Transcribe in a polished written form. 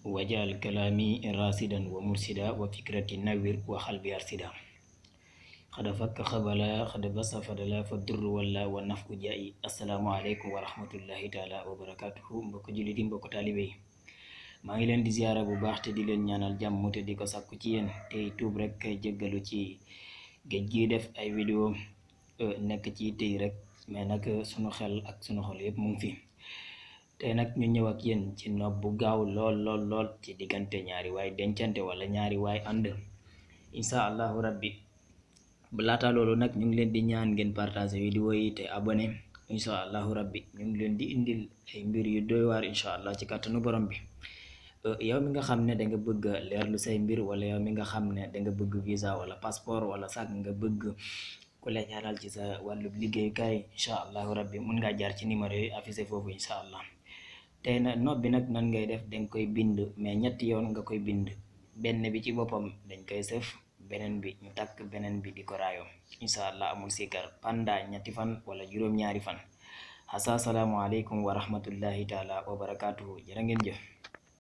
wajal kalami rasidan wa mursida wa fikrati nawir wa qalbi arsida xada fakk xabala xada basa fadala fa durr wala wa naf u jaayi assalaamu aleykum wa rahmatullahi taala wa barakatuhu mbokk jullit yi mbokk taalibe yi maa ngi leen di ziyaara bu baax te di leen ñaanal jàmm te di ko sàkku ci yéen tey tuub rek jéggalu ci géej gi def ay vidéo nekk ci tey rek mais nag sunu xel ak sunu xol yëpp mu ngi fi tey nag ñu ñëw ak yéen ci nopp bu gaaw lool ci diggante ñaari waay dencante wala ñaari waay ànd insha allahu rabbi laata loolu nag ñu ngi leen di ñaan ngeen partager vidéo yi te abonné insha allahu rabbi ñu ngi leen di indil ay mbir yu doy waar insha allah ci kàttanu borom bi. yow mi nga xam ne da nga bëgg leerlu say mbir wala yow mi nga xam ne da nga bëgg visa wala passeport wala sax nga bëgg ku la ñaanal ci sa wàllu liggéeyukaay insha allahu rabbi mun ngaa jaar ci numéro yi affiché foofu insha allah. tey na nopp bi nag nan ngay def danga koy bind mais ñetti yoon nga koy bind benn bi ci boppam dañ koy sëf beneen bi ñu takk beneen bi di ko raayoo insha allah amul sikar panda ñetti fan wala juróom-ñaari fan. Assalaamu aleykum wa rahmatullahi taala wa barakaatuhu jërë ngeen jëf.